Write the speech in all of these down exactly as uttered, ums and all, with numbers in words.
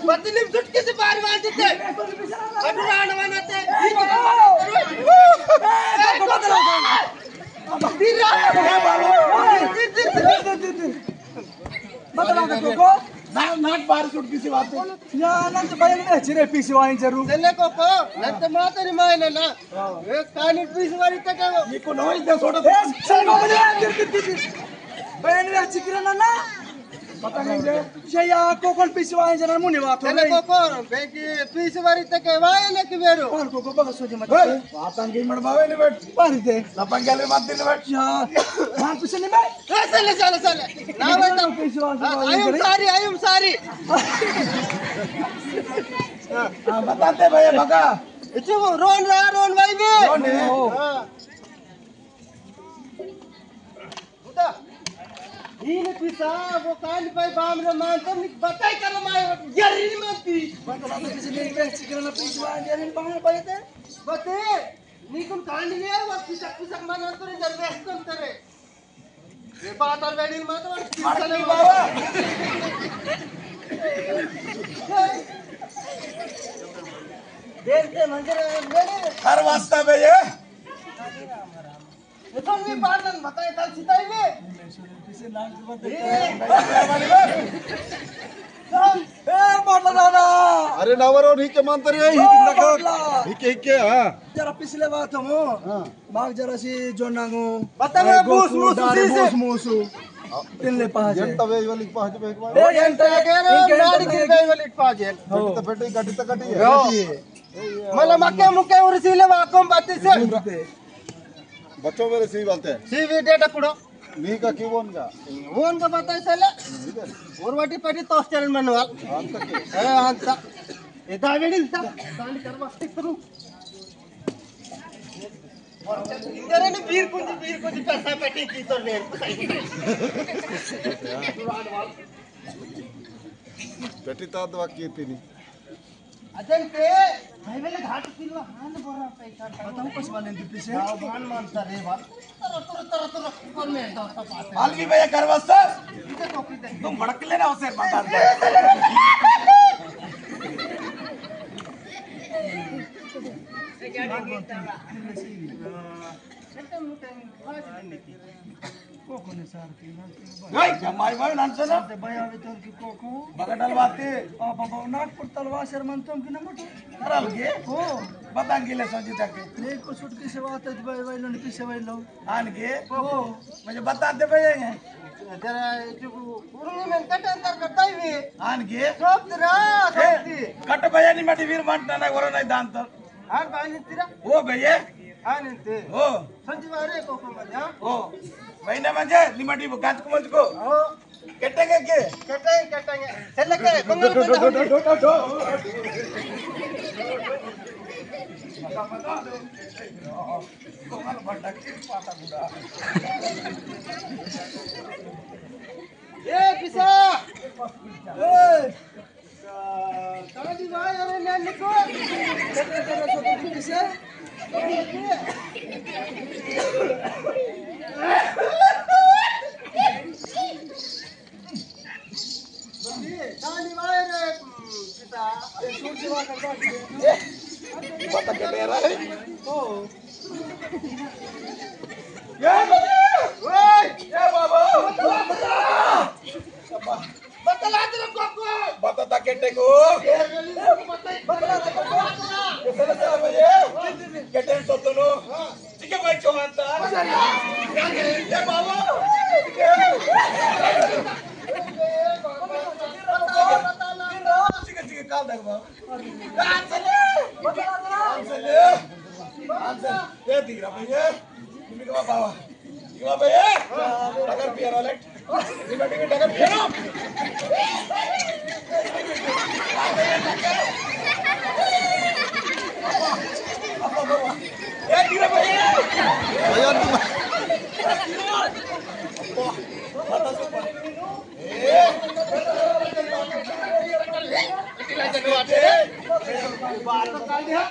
बदली चुटकी से बाहर मार देते। अब राणा वाला थे। बदला दे कोको। ना, ना, बाहर चुटकी से बात है। या, ना तो भाई, ने चिरे पीसी वाइन जरूर। चले कोको, ना तो माता री माय ना। ए, कानी पीसी वाली तक है वो। ये को नोई दे सोडो। ए, चल, बाबा, यार, गिर, गिर, गिर, गिर। बहन, रे, चिकरे ना, ना। पता नहीं जे। ये या कोको पीसी वाइन जना मुने बात हो चले गई। कोको, बेटी पीसी वाली तक है, वाई ने कि बेरो। कौन कोको बगा सोचे मत। ए, बात अंगी मत बावे ने बैठ। पारी दे। लपंग गले मत दिन बैठ। या, मान पीसी नहीं बैठ। ए, चले, चले, चले। ना बेटा। पीसी वाइन से आ, बात I am करे। Sorry, I am sorry। हाँ, बताते भैया, बगा। इच्छे वो रोन रहा, रोन भाई भी। रोन है। हाँ। बुदा। इन पिसा, वो कान पे बाम रे मान, तुम बताई कर माय, यार, इन मत पी। बता, बता, किसी ने इधर चिकन ना पीस वाइन, यार, इन बाम रे भाई थे। बते, नी कुन कान लिया, वो पिसक, पिसक मान अंतर, इधर व्यस्त अंतर है। ये बात और बैठी मत, और किसने बाबा। देखते मंदिर में हर वास्ता में ये। ये तो नहीं पाटन बताए, कल सिताई में। ए, बाटला दादा। अरे नावरो, हिके मंतर ये, हिके हिके, हाँ। जरा पिसले बात हम। हाँ। माग जरा सी जोनांगो। बता ए, रे, गोसु, बूस, मूस, डारे, उसी से। बूस, मूसु। तिनले पाँच है। एंटा वे वाली पाँच पे एक बार। ए, एंटा, एंटा, एंटा, नाड़ी एंटा, की वे वाली पाँच है। हो। गड्डी तो फटी, गड्डी तो कटी है। हो। गड्डी है। मतलब मक्के मुक्के उरसीले वाकम बाती से। बच्चों मेरे सी बोलते हैं। सी भी डेटा कुड़ो। नी का की बोन का? बोन का पता है साला। और वाटी पाटी तो चैनल मनवाल। अंत के। ए, अंत। ए, दावेड़ी ता। दांडी करवा, ठीक करूँ। इंदर ने बीर कुंजी, बीर कुंजी पैसा पेटी की तो ले। पेटी ता दवा की थी नी। अजन के भाई वाले घाट किलो हान बोरा पैसा। बताओ कस वाले दीपी से। गाँव मान मान सा रे बात। तर, तर, तर, तर, ऊपर में दो पाते। अलगी भैया करवा सर। इधर तो, इधर। तुम भड़क लेना उसे बता दे। कोको ने सार की ना। नहीं, जमाई भाई नाम से ना। ते भाई अभी तो की कोको। बगडल बाते। आ बाबा, नागपुर तलवा शर्मन तुम की ना मत। करल के? हो। बतांगे ले संजू तक। ले को छुटकी से बात है भाई, भाई लोग पीछे भाई लोग। आन के? हो। मुझे बता दे भाई। जरा जो उर्मी में कट अंतर करता ही भी। आन के? सोच रहा, ए, सोच। कट भैया नहीं मटी वीर मंट ना वरो नहीं दान तर। हाँ, भाई, तेरा। ओ भैया। हाँ, नहीं ते। ओ। संजीव, अरे, को, को, मजा। ओ। भाई ना मजा, निमाटी वो गात को मत को। ओ। कटेंगे के? कटेंगे, कटेंगे। चल के, बंगल, बंगल। बता दो। बंगल बंडा के पाता बुढ़ा। ए, पिसा। ए। ताली भाई, अरे मैं निको। ताली भाई रे, पिता। पता क्या मेरा है? ओ। ये बाबा! ओए, ये बाबा! बतला दे रे कोको। बतला दे केटे को। बतला दे कोको। ये सला सला भैया। केटे सोतनो। ठीक है भाई, चौहान था। ये बाबा। ठीक है, ठीक है, काल देख बाबा। आंसले। आंसले। आंसले। ये धीरा भैया। तुम्ही का बाबा। इवा बे, टगर पिया रो, लेट। इवा बे, टगर पिया रो। ए, गिरा बे। भैया, तुम। ए, बाहर तो काट दिया।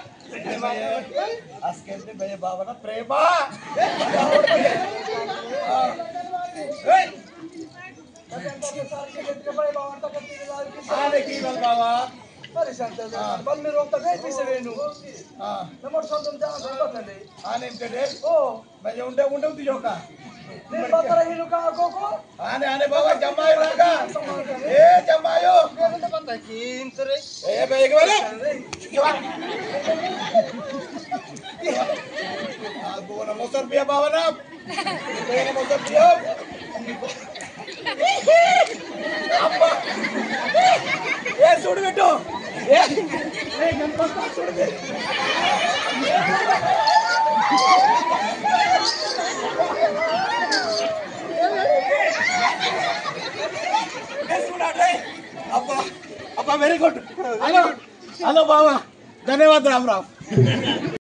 আজকে এমনি মেয়ে বাবা না, প্রেমা। এই, हाँ। बल में रोकता नहीं पीछे वेनु। हाँ। नंबर सौ तुम जान सकता नहीं। आने के डेढ़। ओ। मैं ये उंडे, उंडे उंडे जोका। नहीं पता रही नु कहाँ को को। आने, आने बाबा जमायो ना का। ए जमायो। ए बे एक बार। आ, बोना मोसर पिया बाबा ना। बोना मोसर पिया। అబ్బా! ఏ చూడు బిట్టు. ఏ, ఏ, నన్ను పక్కన చూడు. ఏ చూడు, అబ్బా, అబ్బా, very good. హలో, హలో బావా, ధన్యవాదాలు రామ్ రామ్.